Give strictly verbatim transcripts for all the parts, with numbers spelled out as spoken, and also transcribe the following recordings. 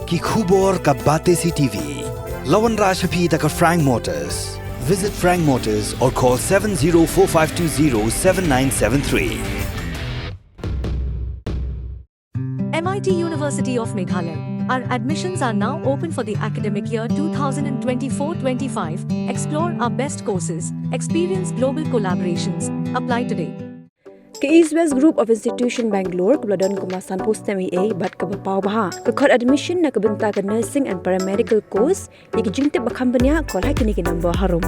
Ki khubor ka Batesi T V. La wanrah sha phi da ka Frank Motors. Visit Frank Motors or call seven zero four five two zero seven nine seven three. M I T University of Meghalaya. Our admissions are now open for the academic year two thousand twenty-four twenty-five. Explore our best courses, experience global collaborations. Apply today. Ka East West Group of Institution Bangalore kaba la don kumba sanphew snem eiei bad kaba paw bha ka khot admission na ka bynta ka nursing and paramedical course. Ïa ki jingtip ba kham bniah, call ha kine ki number harum.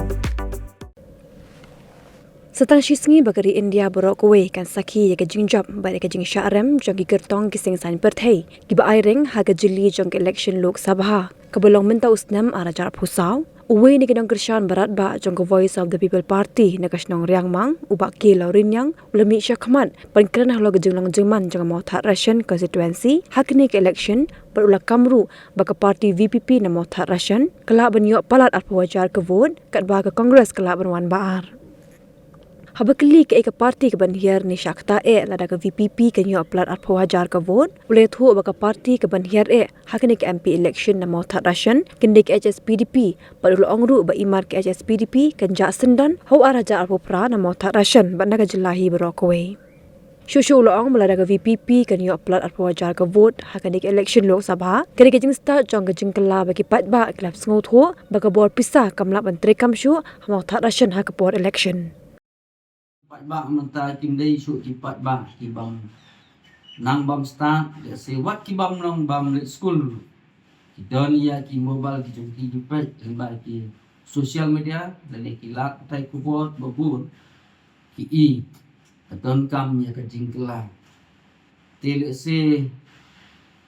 Sa tang shi sngi ba ka ri India baroh kawei kan sakhi ïa ka jingjop bad ïa ka jingshah rem jong ki kyrtong ki seng saiñ pyrthei kiba ai reng ha ka jylli jong ka election Lok Sabha kaba long mynta u snem ar hajar arphew saw. Uwei na ki nongkyrshan baratbah jong ka Voice of the People Party na ka shnong Riangmang, u Bah K Lawriniang, u la mih shakhmat ban kren halor ka jinglong jingman jong ka Mawthadraishan constituency ha kane ka election, bad u la kam ruh ba ka party V P P na Mawthadraishan ka lah ban ïoh palat arphew hajar ka vote, katba ka Congress ka lah ban wan ba ar. Haba kylli kaei ka party kaban hiar ne shah ktah eh lada ka V P P kan ïoh palat arphew hajar ka vote, u la ïathuh ba ka party kaban hiar eh ha kane ka M P election na Mawthadraishan kan dei ka H S P D P, bad u la ong ruh ba i mar ka H S P D P kan jah syndon ha u ar hajar arphew phra na Mawthadraishan bad na ka jylla hi baroh kawei. Shuh shuh u la ong ba lada ka V P P kan ïoh palat arphew hajar ka vote ha kane ka election Lok Sabha, ka dei ka jingstad jong ka jingkylla ba ki paidbah ki la sngewthuh ba ka bor pisa kam lah ban treikam shuh ha Mawthadraishan ha ka por election. Paidbah mynta kim dei shuh ki paidbah ki bym nang bym stad, lehse wat ki bym long bym leit skul. Ki don ïa ki mobile ki jong ki, ki peit lyngba ki social media lane ki lad pathai khubor ba bun ki i ka donkam ïa ka jingkylla. Te lehse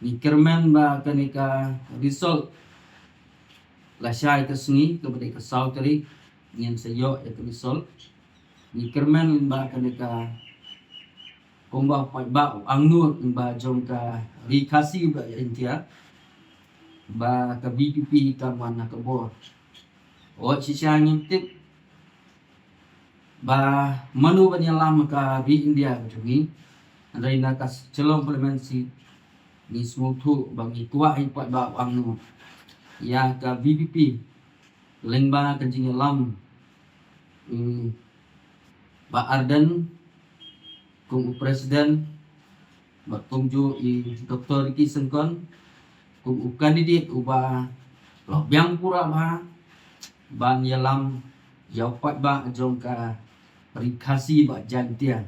ngi kyrmen ba kane ka result lashai ka sngi kaba dei ka saw tarik ngin sa ïoh ïa ka result. Ngi kyrmen ba kane ka kumba u paidbah u angnud ba jong ka Ri Khasi ba Jaintia ba ka V P P kam wan ha ka bor. Wat shisha ngim tip ba mano ban ïalam ka ri India ka jong ngi. Hynrei na ka Shillong Parliament seat ngi sngewthuh ba ngi kwah ïa u paidbah u angnud ïa ka V P P lyngba ka jingïalam, mm, Bah Ardent kum u president bad kumjuh i Doktor Ricky Syngkon kum u candidate uba la biang pura bha ban ïalam ïa u paidbah jong ka Ri Khasi bad Jaintia.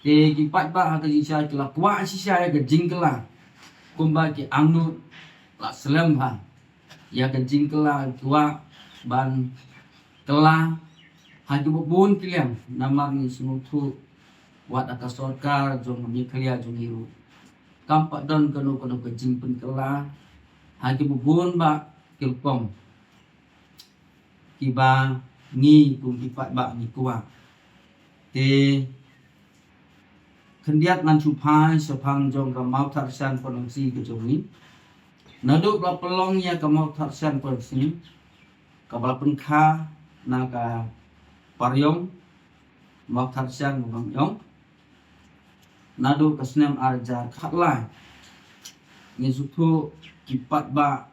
Te ki paidbah ha ka jingshisha ki la kwah shisha ïa ka jingkylla kumba ki angnud la slem bha ïa ka jingkylla, kwah ban kylla ha kiba bun ki liang. Namar ngi sngewthuh wat ha ka sorkar jong ka Meghalaya jong ngi ruh kam pat don kano kano ka jingpynkylla ha kiba bun bah ki rukom kiba ngi kum ki paidbah ngi kwah. Te khyndiat ngan shu phai shaphang jong ka Mawthadraishan constituency ka jong ngi. Naduh ba la pynlong ïa ka Mawthadraishan constituency kaba la pynkha na ka Pariong Mawthadraishan Mawbang Ïong naduh ka snem ar hajar khatlai, ngi sngewthuh ki paidbah,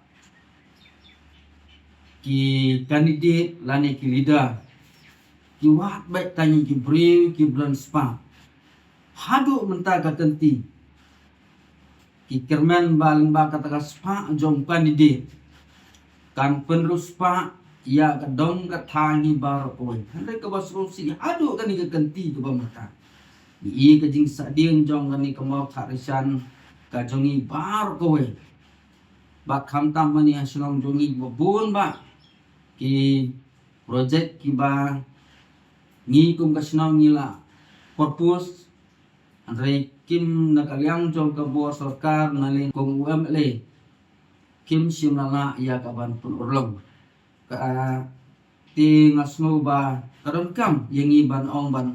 ki candidate lane ki leader ki wad beit tang ïa ki briew kiba don spah. Haduh mynta ka kynti ki kyrmen ba lyngba kata ka spah jong u candidate kan pynriewspah ïa ka dong ka thaiñ ngi baroh kawei. Hynrei kaba sngewsih haduh kane ka kynti kaba mynta ngi i ka jingsahdien jong kane ka Mawthadraishan ka jong ngi baroh kawei. Bad khamtam mane ha shnong jong ngi ba bun bah ki project kiba ngi kum ka shnong ngi la propose, hynrei kim na ka liang jong ka bor sorkar naleng kum u M L A kim shym la lah ïa ka ban pynurlong. Ka, te nga sngew ba ka donkam ïa ngi ban ong ban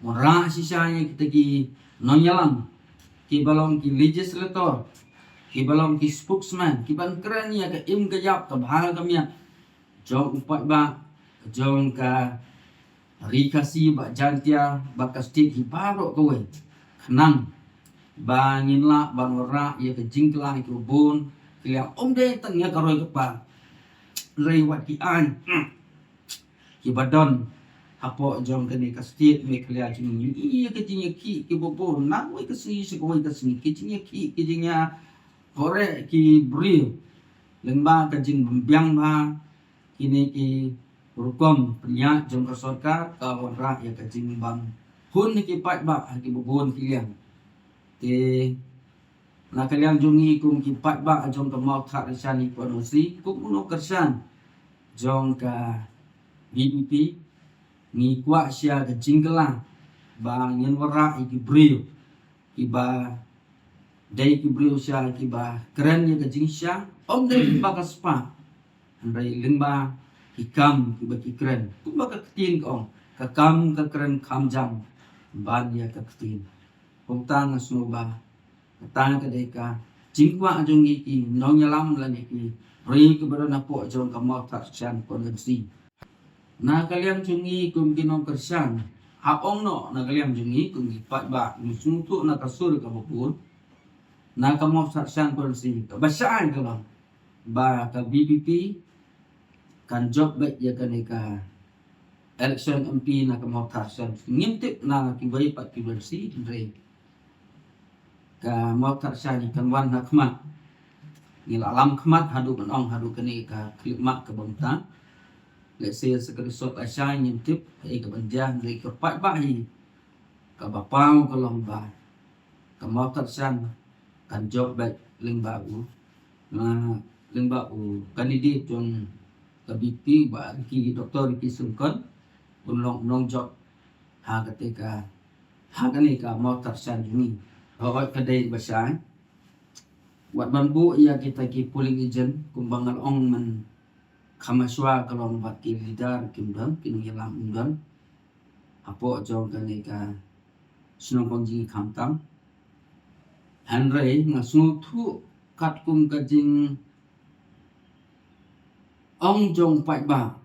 wanrah shisha ïa kita ki nongïalam kiba long ki legislator, kiba long ki spokesman, kiban kren ïa ka im ka ïap, ka bha ka miat jong u paidbah jong ka Ri Khasi bad Jaintia bad ka state hi baroh kawei, khnang ba ngin lah ban wanrah ïa ka jingkylla kiba bun, Kylliang, ym dei tang ïa ka roi ka par, hynrei wat ki aiñ kiba don hapoh jong kane ka state Meghalaya jong ngi. Ïa ka jingïakhih kiba bun na kawei ka sngi sha kawei ka sngi, ki jingïakhih, ki jingïa hore ki briew lyngba ka jingbymbiang bha kine ki rukom pynïaid jong ka sorkar ka wanrah ïa ka jingbym hun ki paidbah ha kiba bun ki liang. Te na ka liang jong ngi kum ki paidbah jong ka Mawthadraishan Constituency, kum u nongkyrshan jong ka VPP, ngi kwah sha ka jingkylla ba ngin wanrah ïa ki briew kiba dei ki briew sha kiba kren ïa ka jingshisha, ym dei lyngba ka spah, hynrei lyngba ki kam kiba ki kren. Kumba ka ktien ka ong, ka kam ka kren kham jam ban ïa ka ktien. Kumta nga sngew ba kata ka dei ka jingkwah jong ngi ki nongïalam lane ki briew kiba don hapoh jong ka Mawthadraishan Constituency. Na ka liang jong ngi kum ki nongkyrshan, hap ong noh na ka liang jong ngi kum ki paidbah, ngi sngewthuh na ka sur kaba bun na ka Mawthadraishan Constituency, kaba shai ka long ba ka VPP kan jop beit ïa kane ka election MP na ka Mawthadraishan. Ngim tip na kiwei pat ki constituency, hynrei ka Mawthadraishan kan wan ha khmat. Ngi la lam khmat haduh ban ong haduh kane ka khyllipmat kaba mynta. Lehse sa ka result lashai ngim tip kaei kaban jia, hynrei ka paidbah hi kaba paw ka long ba ka Mawthadraishan kan jop beit lyngba u, na lyngba u candidate jong ka VPP, Bah Ricky, Doctor Ricky Syngkon, un long nongjop ha kata ka, ha kane ka Mawthadraishan jong ngi. Hooid, ka dei ba shai. Wat ban buh ïa kita ki polling agent, kumba nga la ong mynkham shuwa, ka long ba ki leader kim don, ki nongïalam kim don hapoh jong kane ka shnong Pangji khamtam. Hynrei nga sngewthuh katkum ka jing ong jong paidbah,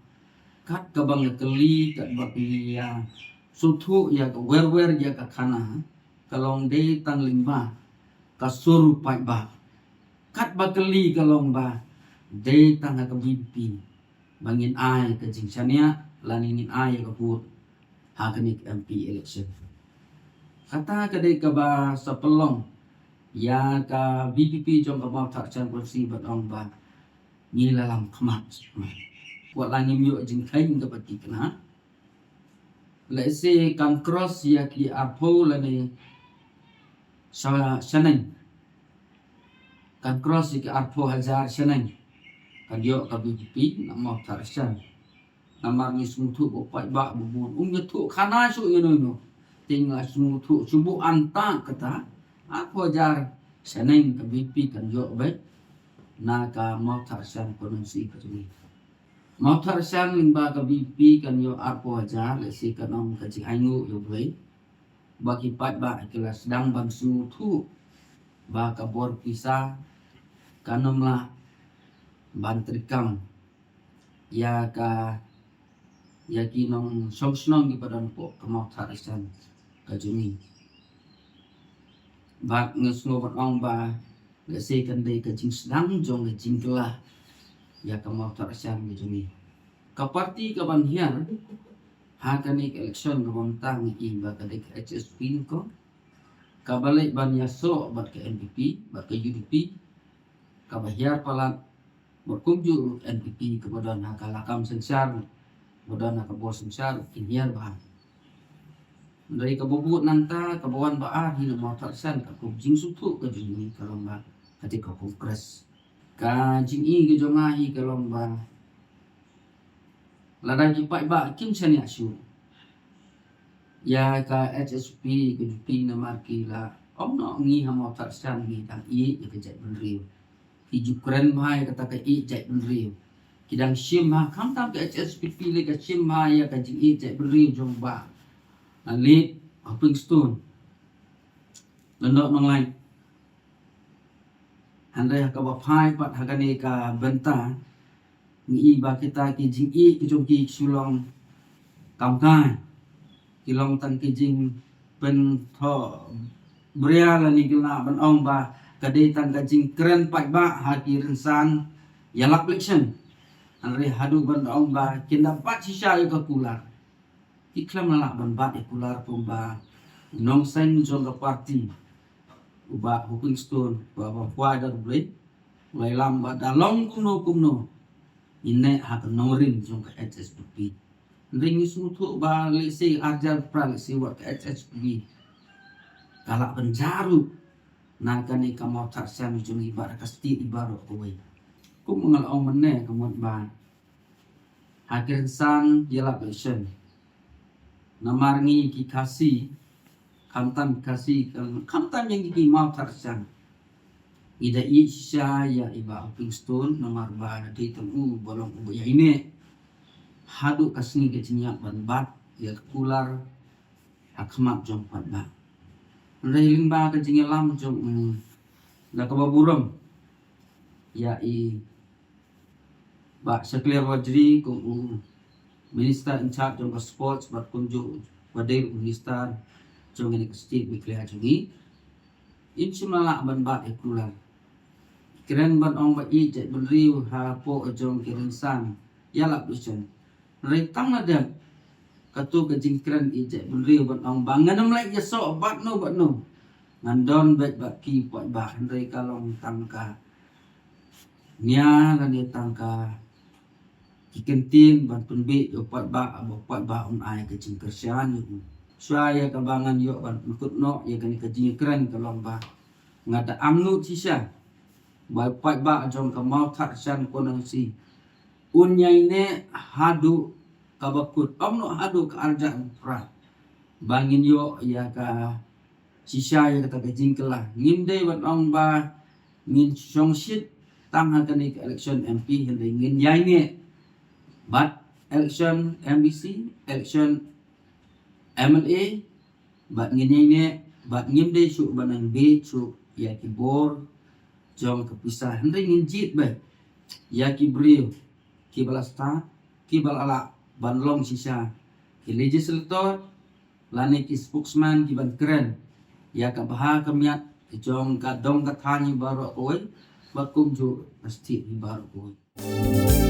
kat kaba nga kylli, kat ba ki ïa sngewthuh ïa ka wer wer ïa ka khana, ka long dei tang lyngba ka sur paidbah. Kat ba kylli ka long ba dei tang ha ka VPP ba ngin ai ka jingshaniah lane ngin ai ïa ka vote ha kane ka MP election. Kata ka dei kaba sa pynlong ïa ka VPP jong ka Mawthadraishan Constituency ban ong ba ngi la lam khmat. Wat la ngim ïoh jingkheiñ kaba thikna, lehse kan cross ïa ki arphew lane sha-, shaneng. Kan cross ïa ki arphew hajar shaneng kan ïoh ka VPP na Mawthadraishan. Namar ngi sngewthuh ba paidbah ba bun um ïathuh khana shuh ïa no ïa no. Te ngi la sngewthuh shu buh anta kata, arphew hajar shaneng ka VPP kan ïoh beit na ka Mawthadraishan Constituency ka jong ngi. Mawthadraishan lyngba ka VPP kan ïoh arphew hajar, lehse kan ong ka jingainguh ïa uwei ba ki paidbah ki la sdang ban sngewthuh ba ka bor pisa kan ym lah ban treikam ïa ka, ïa ki nongshong shnong kiba don hapoh ka Mawthadraishan ka jong ngi. Bad nga sngew ban ong ba lehse kan dei ka jingsdang jong ka jingkylla ïa ka Mawthadraishan ka jong ngi. Ka party kaban hiar ha kane ka election kaba mynta ngi i ba ka dei ka HSP nyngkong, kaba leit ban ïasoh bad ka NPP bad ka UDP, kaba hiar palat bad kumjuh NPP kaba don ha ka lakam synshar, ba don ha ka bor synshar, kin hiar bha. Hynrei kaba bud nangta, kaba wan ba ar hi na Mawthadraishan, ka kum jingsngewthuh ka jong ngi ka long ba ka dei ka Congress. Ka jingi ka jong nga hi ka long ba lada ki paidbah kim shaniah shuh ïa ka HSP ka UDP namar ki la ong noh ngi ha Mawthadraishan ngi dang ïeit ïa ka jaitbynriew. Ki ju kren bha ïa kata ka ïeit jaitbynriew. Ki dang shim bha, khamtam ka HSPP lei ka shim bha ïa ka jingïeit jaitbynriew jong Bah Late Hoping Stone Lyngdoh Nonglait. Hynrei ha kaba phai pat ha kane ka bynta ngi i ba kita ki jingïeit ki jong ki ki shu long kam kai. Ki long tang ki jingpynthohbria lane ki lah ban ong ba ka dei tang ka jingkren paidbah ha ki rynsan ïalap election. Hynrei haduh ban ong ba kin da bat shisha ïa ka kular, ki khlem lah ban bat ïa kular kumba u nongseng jong ka party, u Bah Hoping Stone, ba ba kwai da Blei, u la ïalam ba da long kumno kumno ngi neh ha ka nongrim jong ka H S P P. Hynrei ngi sngewthuh ba lehse arjar pra lehse wat ka H S P P ka lah ban jaru na kane ka mawthadshan jong i baroh ka state i baroh kawei. Kum nga la ong mynne ka mut ba ha ki rynsan ïalap election, namar ngi ki Khasi, khamtam Khasi, khamtam ïa ngi ki mawthadshan, ngi da ïeit shisha ïa i Bah Hoping Stone namar ba dei tang u ba long u ba ïaineh haduh ka sngi ka jingïap ban bat ïa ka kular ha khmat jong paidbah. Hynrei lyngba ka jingïalam jong u, da kaba burom ïa i Bah Shakliar Warjri kum u Minister in charge jong ka sports bad kumjuh ba dei u Minister jong kane ka state Meghalaya jong ngi, im shym la lah ban bat ïa kular. Kren ban ong ba ïeit jaitbynriew hapoh jong ki rynsan ïalap election. Hynrei tang na dep kato ka jingkren ïeit jaitbynriew ban ong ba ngan ym leh ïasoh bad no bad no, ngan don beit bad ki paidbah. Hynrei ka long tang ka nia lane tang ka ki kyntien ban pynbeit ïa u paidbah, ba u paidbah un ai ka jingkyrshan ïa u. Shuwa ïa kaba ngan ïoh ban pynkut noh ïa kane ka jingkren ka long ba nga da angnud shisha ba u paidbah jong ka Mawthadshan Constituency un ïaineh haduh kaba kut, ym noh haduh ka arhajar phra, ba ngin ïoh ïa ka shisha ïa kata ka jingkylla. Ngim dei ban ong ba ngin shongshit tang ha kane ka election M P, hynrei ngin ïaineh bad election M D C, election M L A, bad ngin ïaineh bad ngim dei shuh ban nang beit shuh ïa ki bor jong ka pisa, hynrei ngin jied beit ïa ki briew kiba la stad, kiba la lah ban long shisha ki legislator lane ki spokesman kiban kren ïa ka bha ka miat jong ka dong ka thaiñ baroh kawei bad kumjuh ka state baroh kawei.